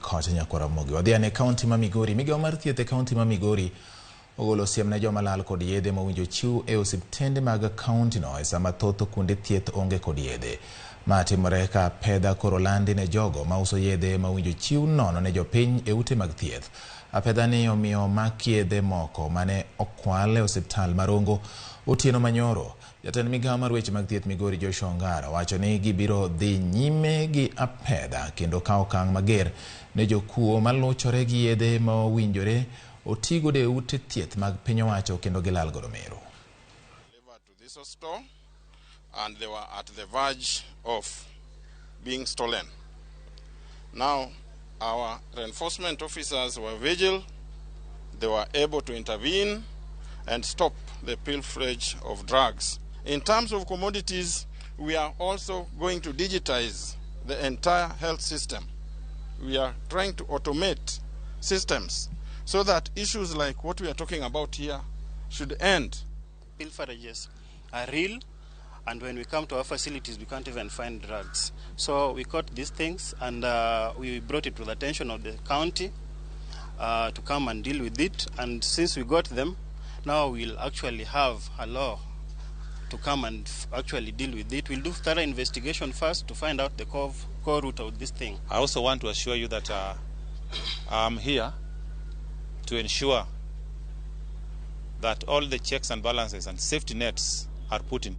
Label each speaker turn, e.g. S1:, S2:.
S1: Kocha nyakwar Ramogi. Wadhi ane kaunti ma Migori. Migawo mar thieth e kaunti ma Migori ogolo siem ne joma lal kod yedhe mowinjo chiw e osiptende mag kauntino e sama thoth kuonde thieth onge kod yedhe. Ma timore ka apedha koro landi ne jogo mauso yedhe mowinjo chiw nono ne jopiny e ute mag thieth. Apedha ni omiyo omak yedhe moko mane okwal e osiptal ma Rongo otieno manyoro. Jatend migawo mar weche mag thieth Migori Joshua Ongara wacho ni gibiro dhi nyime gi apedha kendo kawo okang' mager ne jokuo maluchore gi yedhe ma owinjore otigodo e ute thieth mag piny owacho kendo gilal godo mero.
S2: Delivered to this store and they were at the verge of being stolen. Now, our reinforcement officers were vigilant. They were able to intervene and stop the pilferage of drugs. In terms of commodities, we are also going to digitize the entire health system. We are trying to automate systems so that issues like what we are talking about here should end.
S3: Pilferages are real, and when we come to our facilities, we can't even find drugs. So we caught these things and we brought it to the attention of the county to come and deal with it. And since we got them, now we'll actually have a law to come and actually deal with it. We'll do thorough investigation first to find out the core root of this thing.
S4: I also want to assure you that I'm here to ensure that all the checks and balances and safety nets are put in.